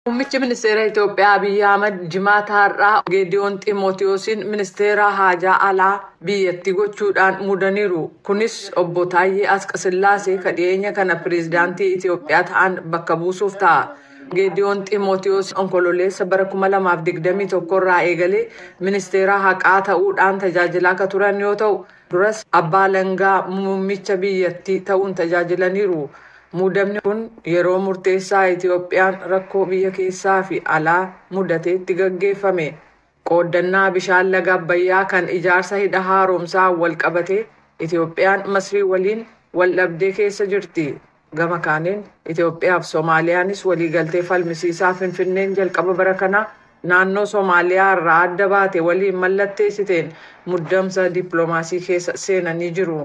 Muummichi ministeera Itoophiyaa Abiyyi Ahmad jimaata har'aa Geediyoon Ximootiyoosiin ministeera haajaa alaa biyyattii gochuudhaan muudaniiru. Kunis obbo Taayyee Asqasillaasee ka dhiyeenya kana pireezidaantii Itoophiyaa ta'an bakka buusuuf ta'a. Geediyoon Ximootiyoos Onkololeessa bara 2021 irraa eegalee ministeera haqaa ta'uudhaan tajaajilaa akka turan yoo ta'u, duras abbaa alangaa muummicha biyyattii ta'uun tajaajilaniiru. Muudamni kun yeroo murteessaa Itoophiyaan rakkoo biyya keessaa fi alaa mudateetti gaggeeffame. Qooddannaa bishaan laga Abbayyaa kan ijaarsa hidha haaromsaa wal qabatee Itoophiyaan Masrii waliin wal dhabdee keessa jirti. Gama kaaniin Itoophiyaa fi Soomaaliyaanis waliigaltee falmisiisaa Finfinneen jalqaba bara kanaa naannoo Soomaaliyaa irraa adda baate waliin mallatteessiteen muddamsa dippiloomaasii keessa seenanii jiru.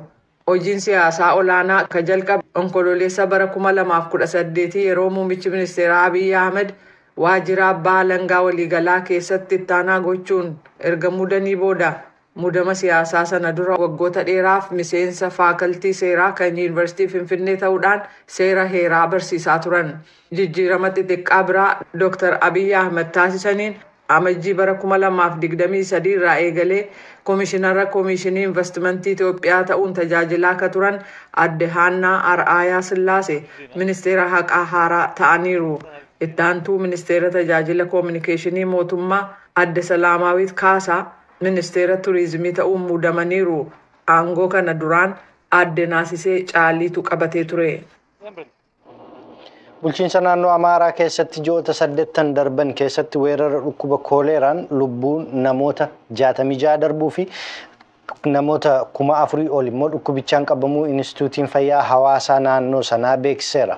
Hojiin siyaasaa olaanaa ka jalqabe Onkololeessa bara 2018 yeroo muummichi ministeeraa Abiyyi Ahmed waajjira abbaa alangaa waliigalaa keessatti ittaanaa gochuun erga muudanii booda. Muudama siyaasaa sana dura waggoota dheeraaf miseensa faakaltii seeraa kan Yuunivarsiitii Finfinnee ta'uudhaan seera heeraa barsiisaa turan. Jijjiirama xixiqqaa biraa Dr. Abiyyi Ahmed taasisaniin Amajjii bara 2023 irraa eegalee Komishinara Komishinii Investimentii Itoophiyaa ta'uun tajaajilaa akka turan Adde Haannaa Ar'aayaa Sillaasee ministeera haqaa haaraa ta'aniiru. Ittaantuu ministeera tajaajila koominikeeshinii mootummaa Adde Salaamaawit Kaasaa ministeera turizimii ta'uun muudamaniiru. Aangoo kana duraan Adde Naasisee Caaliitu qabatee ture. Bulchiinsa naannoo Amaaraa keessatti ji'oota 8 darban keessatti weerara dhukkuba kooleeraan lubbuun namoota 66 darbuu fi namoota 4,000 ol immoo dhukkubichaan qabamuu Inistituutiin Fayyaa Hawaasaa naannoo sanaa beeksiseera.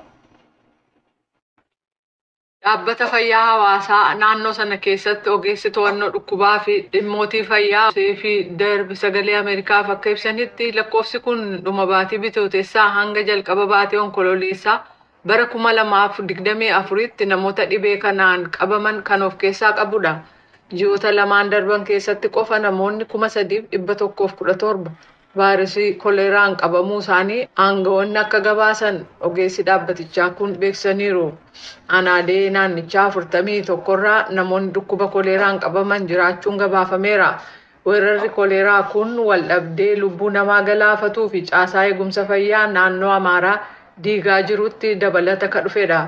Dhaabbata fayyaa hawaasaa naannoo sana keessatti ogeessi to'annoo dhukkubaa fi dhimmootii fayyaa fi darbi Sagalee Ameerikaaf akka ibsanitti, lakkoofsi kun dhuma baatii Bitootessaa hanga jalqaba baatii Onkololeessaa bara 2024tti namoota dhibee kanaan qabaman kan of keessaa qabudha. Ji'oota lamaan darban keessatti qofa namoonni 3,117 vaayirasii koleeraan qabamuu isaanii aangawoonni akka gabaasan ogeessi dhaabbatichaa kun beeksisaniiru. Aanaalee naannichaa 41rraa namoonni dhukkuba koleeraan qabaman jiraachuun gabaafameera. Weerarri koleeraa kun wal dhabdee lubbuu namaa galaafatuu fi caasaa eegumsa fayyaa naannoo Amaaraa diigaa jirutti dabalata ka dhufedha.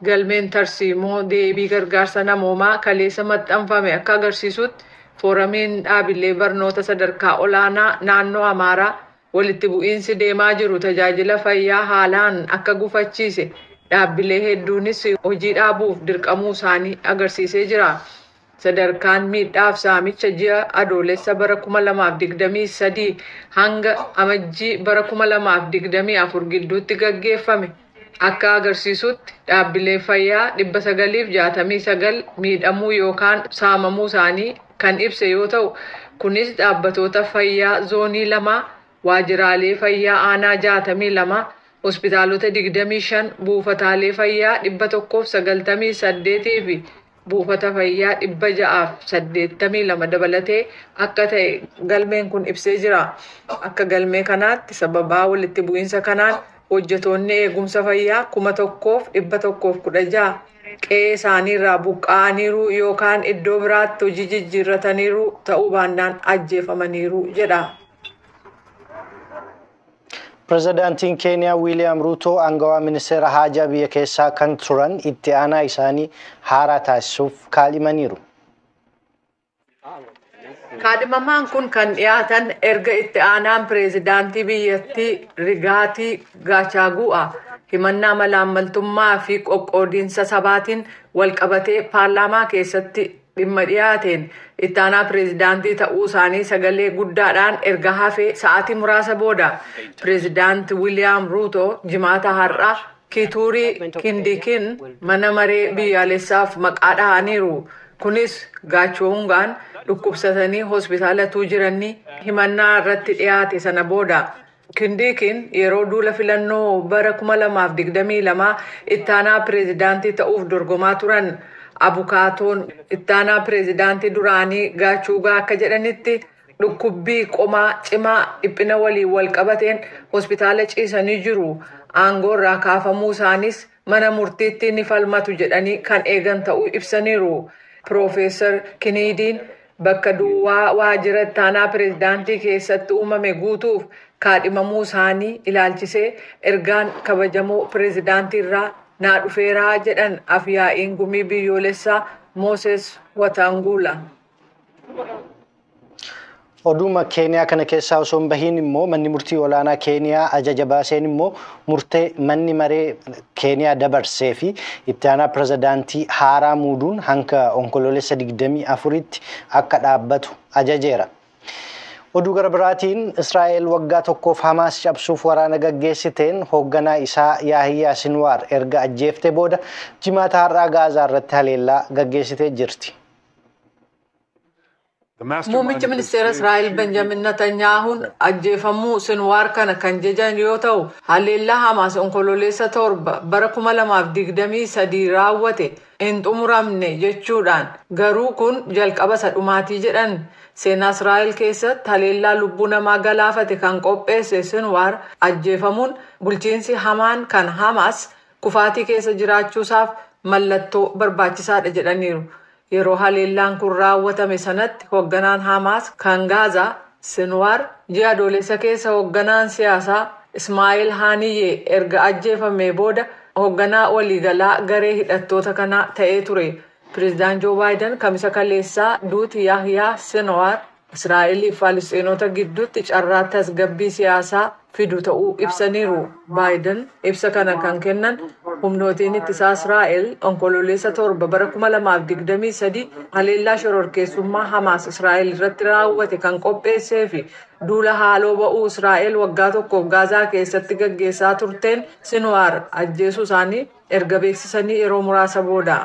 Galmeen tarsiimoo deebii gargaarsa namoomaa kaleessa maxxanfame akka agarsiisutti, fooramiin dhaabilee barnoota sadarkaa olaanaa naannoo Amaaraa walitti bu'iinsi deemaa jiru tajaajila fayyaa haalaan akka gufachiise, dhaabbilee hedduunis hojii dhaabuuf dirqamuu isaanii agarsiisee jira. Sadarkaan miidhaaf saamicha ji'a Adoolessa bara 2023 hanga Amajjii bara 2024 gidduutti gaggeeffame akka agarsiisutti, dhaabbilee fayyaa 969 miidhamuu yookaan saamamuu isaanii kan ibse yoo ta'u, kunis dhaabbatoota fayyaa zoonii 2, waajjiraalee fayyaa aanaa 62, hospitaalota 25, buufataalee fayyaa 198 fi buufata fayyaa 682 dabalatee akka ta'e galmeen kun ibsee jira. Akka galmee kanaatti, sababaa walitti bu'iinsa kanaan hojjetoonni eegumsa fayyaa 1,116 qe'ee isaaniirraa buqqa'aniiru yookaan iddoo biraatti hojii jijjiirrataniiru, ta'uu baannaan ajjeefamaniiru jedha. Pireezidaantiin Keeniyaa Wiiliyaam Ruutoo aangawaa ministeera haajaa biyya keessaa kan turan itti aanaa isaanii haaraa taasisuuf kaadhimaniiru. Kaadhimamaan kun kan dhiyaatan erga itti aanaan pireezidaantii biyyattii Rigaatii Gaachaagu'a himannaa malaammaltummaa fi qoqqoodiinsa sabaatiin walqabatee paarlaamaa keessatti dhimma dhiyaateen itti aanaa pireezidaantii ta'uu isaanii sagalee guddaadhaan erga hafee sa'aatii muraasa booda. Pireezidaanti Wiiliyaam Ruuto jimaata har'aa Kituurii Kindikin mana maree biyyaalessaaf maqaa dhahaniiru. Kunis Gaachoongaan dhukkubsatanii hospitaalatuu jiranii himannaa irratti dhiyaate sana booda. Kindiikin yeroo duula filannoo bara 2022 ittaanaa pireezidaantii ta'uuf dorgomaa turan. Abukaatoon ittaanaa pireezidaantii duraanii Gaachuugaa akka jedhanitti, dhukkubbii qomaa cimaa dhiphina waliin wal qabateen hospitaala ciisanii jiru. Aangoo irraa kaafamuu isaanis mana murtiitti ni falmatu jedhanii kan eegan ta'uu ibsaniiru. Piroofeesar Kiniidiin bakka duwwaa waajjira ittaanaa pireezidaantii keessatti uumame guutuuf kaadhimamuu isaanii ilaalchisee ergaan kabajamoo pireezidaantii irraa naa dhufeeraa jedhan afyaa'iin gumii biyyoolessaa Mooses Watanguula. Oduma Keeniyaa kana keessaa osoo hin bahiin immoo manni murtii olaanaa Keeniyaa ajaja baaseen immoo murtee manni maree Keeniyaa dabarsee fi itti aanaa pirezidaantii haaraa muuduun hanga onkoloolessa 24tti akka dhaabbatu ajajeera. Oduu gara biraatiin Israa'el waggaa tokkoof Hamaas cabsuuf waraana gaggeessiteen hoogganaa isaa Yaahiyyaa Sinwaar erga ajjeeftee booda jimaata har'aa Gaazaa irratti haleellaa gaggeessitee jirti. Muummichi ministeera Israa'el Benjamin Netanyaahuun ajjeefamuu Sinwaar kana kan jajan yoo ta'u, haleellaa Hamaas onkoloolessa 7 bara 2023 raawwate hin xumuramne jechuudhaan garuu kun jalqaba isa dhumaatii jedhan. Seenaa Israa'el keessatti haleellaa lubbuu namaa galaafate kan qopheesse Sinwaar ajjeefamuun bulchiinsi hamaan kan Hamaas kufaatii keessa jiraachuusaaf mallattoo barbaachisaadha jedhaniiru. Yeroo haleellaan kun raawwatame sanatti hoogganaan Hamaas kan Gaazaa Sinwaar ji'a adoolessa keessa hoogganaan siyaasaa Ismaa'eel Haaniyyee erga ajjeefamee booda hoogganaa waliigalaa garee hidhattoota kanaa ta'ee ture. Pireezidaant Joo Baayiden kamisa kaleessaa duuti Yaahyaa Sinwaar Israa'elii fi Faalisxiinota gidduutti carraa tasgabbii siyaasaa fidu ta'uu ibsaniiru. Baayiden ibsa kana kan kennan humnootiin ittisaa Israa'el onkoloolessa 7 bara 2023 haleellaa shororkeessummaa Hamaas Israa'el irratti raawwate kan qopheessee fi duula haaloo ba'uu Israa'el waggaa tokkoof Gaazaa keessatti gaggeessaa turteen Sinwaar ajjeesuu isaanii erga beeksisanii yeroo muraasa booda.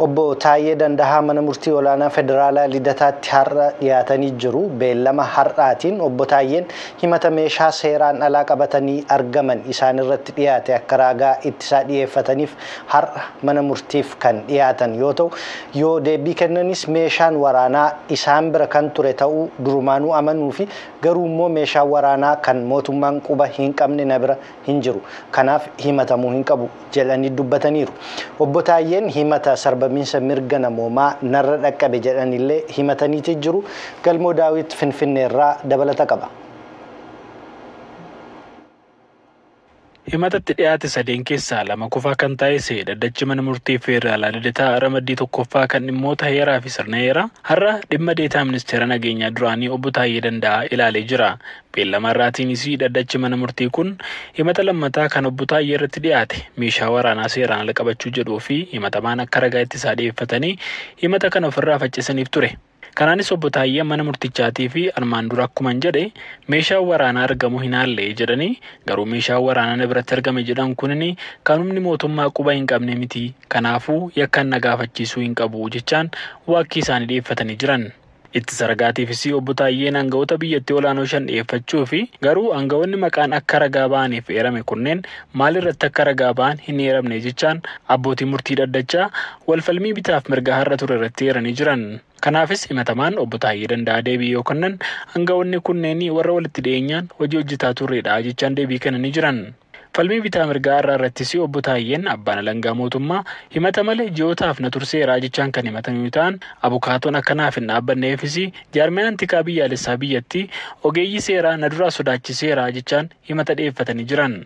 Obbo Taayyee Dandahaa mana murtii olaanaa federaalaa Lidataatti har'a dhiyaatanii jiru. Beellama har'aatiin Obbo Taayyeen himata meeshaa seeraan alaa qabatanii argaman isaan irratti dhiyaate akka ragaa ittisaa dhiyeeffataniif har'a mana murtiif kan dhiyaatan yoo ta'u, yoo deebii kennanis meeshaan waraanaa isaan bira kan ture ta'uu durumaanuu amanuu fi garuu immoo meeshaan waraanaa kan mootummaan quba hin qabne na bira hin jiru. Kanaaf himatamuu hin qabu jedhanii dubbataniiru. Obbo Taayyeen himata sarbamiinsa mirga namoomaa narra dhaqqabe jedhanillee himataniiti jiru. Galmoo Daawit Finfinneerraa dabalata qaba. Himatatti dhiyaate sadeen keessaa lama qofaa kan taasise dhaddachi mana murtii federaalaa Lidataa ramaddii tokkoffaa kan dhimmoota heeraa fi sirna heeraa har'a dhimma deetaa ministeera nageenyaa duraanii obbo Taayyee Danda'aa ilaalee jira. Beellama har'aatiinis dhaddachi mana murtii kun himata lammataa kan obbo Taayyee irratti dhiyaate meeshaa waraanaa seeraan ala qabachuu jedhuu fi himatamaan akka ragaa ittisaa dhiyeeffatanii himata kana ofirraa faccisaniif ture. Kanaanis obbo Taayyee mana murtichaatii fi armaan dura akkuma jedhe meeshaan waraanaa argamu hin haalle jedhanii garuu meeshaan waraanaa na biratti argame jedhan kunin kan humni mootummaa quba hin qabne miti, kanaafuu yakkan na gaafachiisuu hin qabu jechaan waakkii isaanii dhiyeeffatanii jiran. Ittisa ragaatiifis obbo Taayyeen aangawoota biyyattii olaanoo 5 dhiyeeffachuu fi garuu aangawoonni maqaan akka ragaa ba'aniif eerame kunneen maalirratti akka ragaa ba'an hin eeramne jechaan abbootii murtii dhaddachaa walfalmii bitaaf mirga har'a ture irratti eeranii jiran. Kanaafis himatamaan obbo Taayyee Danda'aa deebii yoo kennan aangawoonni kunneen warra walitti dhiyeenyaan hojii hojjetaa turredha jechaan deebii kennanii jiran. Falmii bitaa mirgaa irraa irrattis obbo Taayyeen abbaan alangaa mootummaa himata malee ji'ootaaf na turseeraa jechaan kan himatan yoo ta'an, abukaatoon akkanaaf hin dhaabbanneefis jaarmiyaan tikaa biyyaalessaa biyyattii ogeeyyii seeraa na duraa sodaachiseeraa jechaan himata dhiyeeffatanii jiran.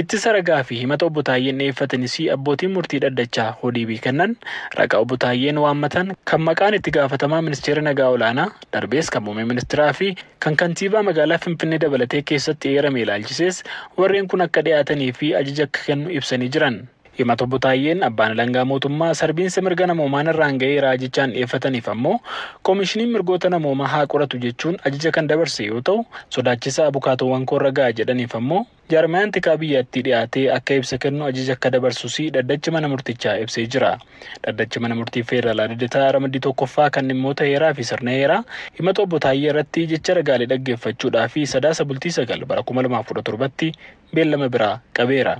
Ittisa ragaa fi himata obbo Taayyeen dhiyeeffatanis abbootiin murtii dhaddachaa deebii kennan ragaa obbo Taayyeen waammatan kan maqaan itti gaafatamaa ministeera nagaa olaanaa darbees kan muummee ministeeraa fi kan kantiibaa magaalaa Finfinnee dabalatee keessatti eerame ilaalchisees warreen kun akka dhiyaatanii fi ajaja akka kennu ibsanii jiran. Himata obbo Taayyeen abbaan alangaa mootummaa sarbiinsa mirga namoomaan irraan ga'eeraa jechaan dhiyeeffataniif ammoo koomishiniin mirgoota namoomaa haa qoratu jechuun ajaja kan dabarse yoo ta'u, sodaachisa abukaatoowwan koorra ga'a jedhaniif ammoo jaarmiyaan tikaa biyyattii dhiyaatee akka ibsa kennu ajaja akka dabarsus dhaddachi mana murtichaa ibsee jira. Dhaddachi mana murtii federaalaa Lidataa ramaddii tokkoffaa kan dhimmoota heeraa fi sirna heeraa himata obbo Taayyee irratti jecha ragaalee dhaggeeffachuudhaa fi sadaasa bultii 9 bara 2017tti beellama biraa qabeera.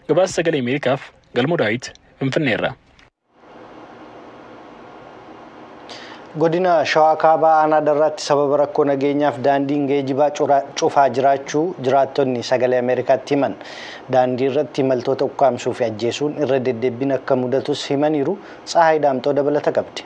Gabaasa sagalee Ameerikaaf Galmoo Daawit Finfinneerra. Godina Shawaa Kaabaa Aanaa Darraatti sababa rakkoo nageenyaaf daandiin geejjibaa cufaa jiraachuu jiraattonni sagalee Ameerikaatti himan. Daandii irratti imaltoota ukkaamsuu fi ajjeesuun irra deddeebiin akka mudatus himaniiru. Tsahaay Daamxoo dabalata qabdi.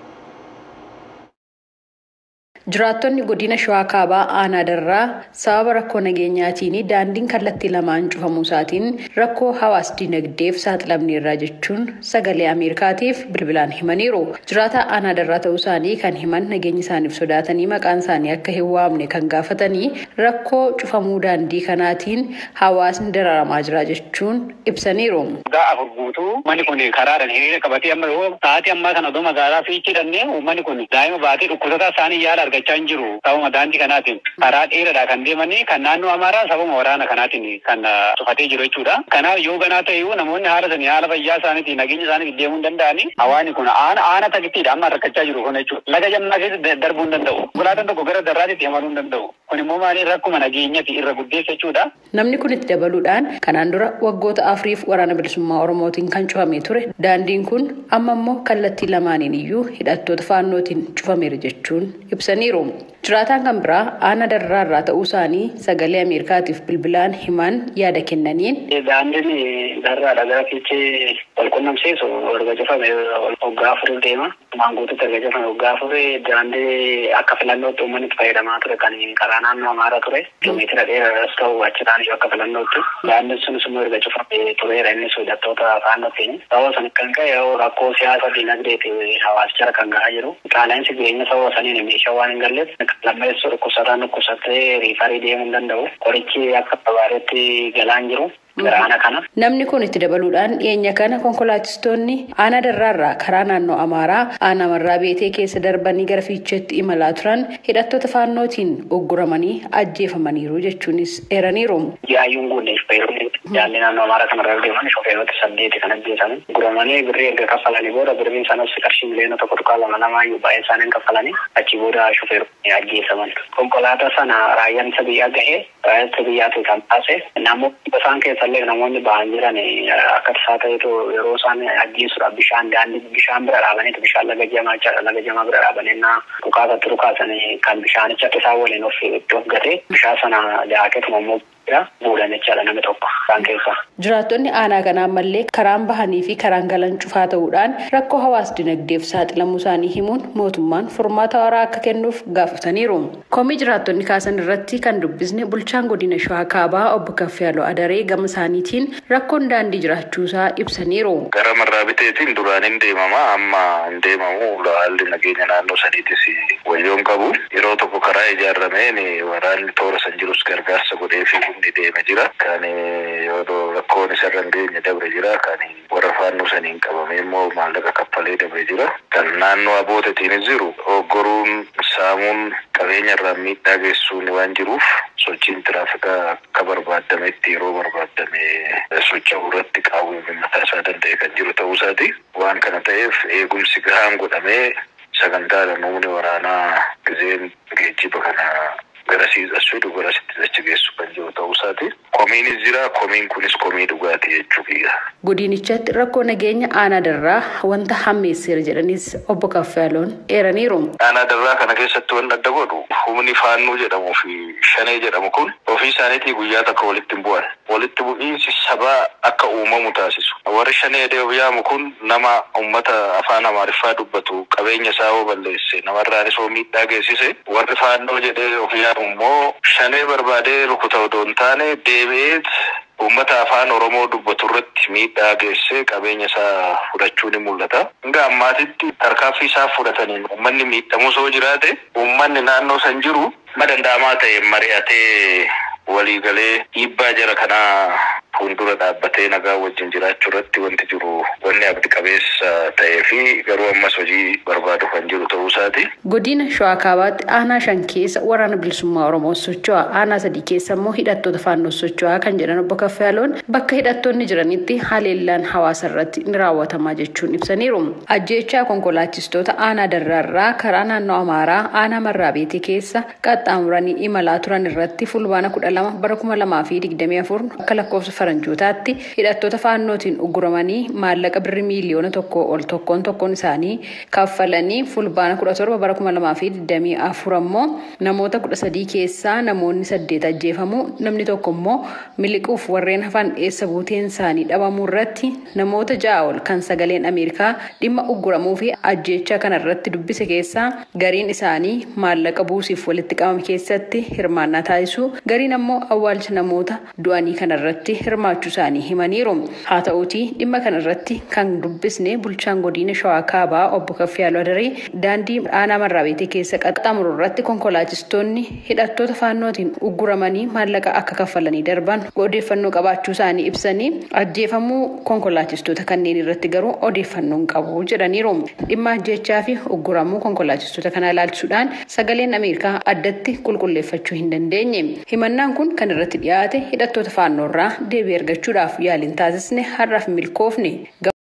Jiraattonni godina Shawaa Kaabaa Aanaa Darraa sababa rakkoo nageenyaatiin daandiin kallattii lamaan cufamuu isaatiin rakkoo hawaas dinagdeef saaxilamneerra jechuun sagalee Ameerikaatiif bilbilaan himaniiru. Jiraataa Aanaa Darraa ta'uu isaanii kan himan nageenya isaaniif sodaatanii maqaan isaanii akka hin waamne kan gaafatanii rakkoo cufamuu daandii kanaatiin hawaasni dararamaa jira jechuun ibsaniiru. Waggaa 4 guutuu manni kun karaadhaan hiriira qabatee amma yoo sa'aatii ammaa kana odoo magaalaa fiichidhannee uummanni kun daa'ima baatee dhukkubsataa isaanii yaala argachaa hin jiru. Sababa daandii kanaatiin karaa dheeraadha kan deemanii kan naannoo Amaaraa sababa waraana kanaatiin kan cufatee jiru jechuudha. Kanaaf yoo ganaa ta'e namoonni haala sanii haala fayyaa isaaniitiin nageenya isaaniitiin deemuu hin danda'anii hawaasni kun aana takittiidha amma rakkachaa jiru kun jechuudha. Laga jammaa keessa darbuu hin danda'u. Konkolaataan tokko gara darraatiitti imaluu hin danda'u. Kun immoo maali rakkuma nageenyati irra guddeessa jechuudha. Namni kun itti dabaluudhaan kanaan dura waggoota 4 waraana bilisummaa Oromootiin kan cufamee ture daandiin kun amma immoo kallattii lamaaniin iyyuu hidhattoota faannootiin cufameera jechuun ibsaniiru. Jiraataan kan biraa Aanaa Darraa irraa ta'uu isaanii sagalee Ameerikaatiif bilbilaan himan yaada kennaniin. Daandiin darraadha gara fiichee wal qunnamsiisu erga cufame waggaa 4 deema. Maangootti erga cufame waggaa 4 daandii akka filannootti uummanni itti fayyadamaa ture kan karaa naannoo Amaaraa ture. Kiiloomeetira dheeraadhaas ta'u achirraan akka filannootti. Daandiin sunis immoo erga cufame tureera innis hidhattoota faannootiin. Sababa sana kan ka'e rakkoo siyaasa dinagdeeti hawaasicha kan gahaa jiru. Qaala'insi jireenya sababa saniin meeshaa waan hin galleef lammeessuu dhukkubsataan dhukkubsatee riifarii deemuu hin danda'u. Qorichi akka barbaadetti galaan jiru. Namni kun itti dabaluudhaan dhiyeenya kana konkolaachistoonni Aanaa Darraarraa karaa naannoo Amaaraa Aanaa Marraa Beetee keessa darbanii gara Fiicheetti imalaa turan hidhattoota faannootiin ogguramanii ajjeefamaniiru jechuunis eeraniiru. Yaayyuun guunne shofeeronni daandii naannoo Amaaraa kanarra deeman shofeerota 8 kan ajjeesaman guramanii birrii erga kaffalanii booda birriin sanas qarshii miliyoona 1.22 iyyuu baay'ee isaaniin kaffalanii achi booda shofeeronni ajjeesaman. Konkolaataa sana raayyaan isa biyyaa gahee raayyaan isa biyyaatu kan taase namoonni isaan keessa namoonni ba'an jiran akka tasaa ta'etu yeroo isaan ajjeesuudhaaf bishaan daandii bishaan bira dhaabaniitu bishaan laga jamaa jechaadha. Laga jamaa bira dhaabanii dhukaasatti dhukaasanii kan bishaanicha isaan waliin of itti of gatee bishaan sana daaketuma immoo buulan jechaadha namni tokko isaan keessa. Jiraattonni aanaa kanaa ammallee karaan bahanii fi karaan galan cufaa ta'uudhaan rakkoo hawaas dinagdeef saaxilamuu isaanii himuun mootummaan furmaata waaraa akka kennuuf gaafataniiru. Komii jiraattonni kaasan irratti kan dubbisne bulchaan godina Shawaa Kaabaa obbo Kaffiyaaloo Adaree gama isaaniitiin rakkoon daandii jiraachuusaa ibsaniiru. Gara Marraa Biteetiin duraan hin deemama amma hin deemamu haalli nageenya naannoo saniitis wayyoon qabu. Yeroo tokko karaa ijaarameen waraanni toora san jirus gargaarsa godhee fi humni deema jira. Kan yeroo rakkoon isarra hin geenye dabre jira. Kan warra faannoo saniin qabamee immoo maallaqa kaffalee dabre jira. Kan naannoo abooteetiinis jiru oggoruun saamuun qabeenya irraa miidhaa geessuun waan jiruuf sochiin tiraafikaa akka barbaadametti yeroo barbaadame socho'uu irratti qaawwi mataa isaa danda'e kan jiru ta'uu isaati. Waan kana ta'eef eegumsi gahaan godhamee sagantaadhaan humni waraanaa gizeen geejjiba kana gara siidhasuu gara sitti achi geessu kan jiru ta'uu isaati. Komiinis jira, komiin kunis komii dhugaatii jechuudha. Godinichatti rakkoo nageenya Aanaa Darraa wanta hammeesseera jedhanis obbo Kaffaaloon eeraniiru. Aanaa Darraa kana keessatti wanti adda godhu humni faannuu jedhamuu fi shanee jedhamu kun ofii isaaniitii guyyaa takka walitti hin bu'an. Walitti bu'iinsi sabaa akka uumamu taasisu. Warri shanee yaamu kun nama uummata afaan Amaariffaa dubbatu qabeenya isaa hoo balleesse namarraanis hoo miidhaa geessise warri faannoo jedhee ofii yaamu immoo shanee barbaadee rukuta odoo hin taane deebi'eet uummata afaan Oromoo dubbatu irratti miidhaa geessee qabeenya isaa fudhachuu ni mul'ata. Hanga ammaatitti tarkaanfii isaa fudhataniin uummanni miidhamus hoo jiraate uummanni naannoo san jiru madanda'amaa ta'e mari'atee waliigalee dhiibbaa jara kanaa fuuldura dhaabbatee nagaa wajjin jiraachuu irratti wanti jiru wanni abdi qabeessa ta'ee fi garuu ammas hojii barbaadu kan jiru ta'uu isaati. Godina Shawaa Kaabaatti aanaa 5 keessa waraana bilisummaa Oromoo socho'a. Aanaa 3 keessa immoo hidhattoota faannoo socho'a kan jedhan obbo Kaffaaloon bakka hidhattoonni jiranitti haleellaan hawaasa irratti ni raawwatama jechuun ibsaniiru. Ajjeechaa konkolaachistoota aanaa Darraarraa karaa naannoo Amaaraa aanaa Marraa Beetee keessa qaxxaamuranii imalaa turan irratti fulbaana 12 bara 2024 akka lakkoofsa faranjootaatti hidhattoota faannootiin uguramanii maallaqa birrii miiliyoona 1 ol tokkoon tokkoon isaanii kaffalanii, Fulbaana 17 bara 2024 ammoo namoota 13 keessaa namoonni 8 ajjeefamuu, namni tokko immoo miliquuf warreen hafan eessa buuteen isaanii dhabamuu irratti namoota 6 ol kan Sagaleen Ameerikaa dhimma ugguramuu fi ajjeechaa kana irratti dubbise keessaa gariin isaanii maallaqa buusiif walitti qabame keessatti hirmaannaa taasisuu, gariin ammoo awwaalcha namoota du'anii kana irratti hirmaachuu isaanii himaniiru. Haa ta'uutii dhimma kana irratti kan dubbisne bulchaan godina Shawaa Kaabaa obbo Kaffiyaaluu Adaree daandii aanaa Marraabeetii keessa qaxxaamuru irratti konkolaachistoonni hidhattoota faannootiin ugguramanii maallaqa akka kaffalanii darban odeeffannoo qabaachuu isaanii ibsanii, ajjeefamuu konkolaachistoota kanneen irratti garuu odeeffannoo hin qabu jedhaniiru. Dhimma ajjeechaa fi ugguramuu konkolaachistoota kanaa ilaalchisuudhaan Sagaleen Ameerikaa addatti qulqulleeffachuu hin dandeenye. Himannaan kun kan irratti dhiyaate hidhattoota faannoorraa deebii argachuudhaaf yaaliin taasisne har'aaf milkoofne.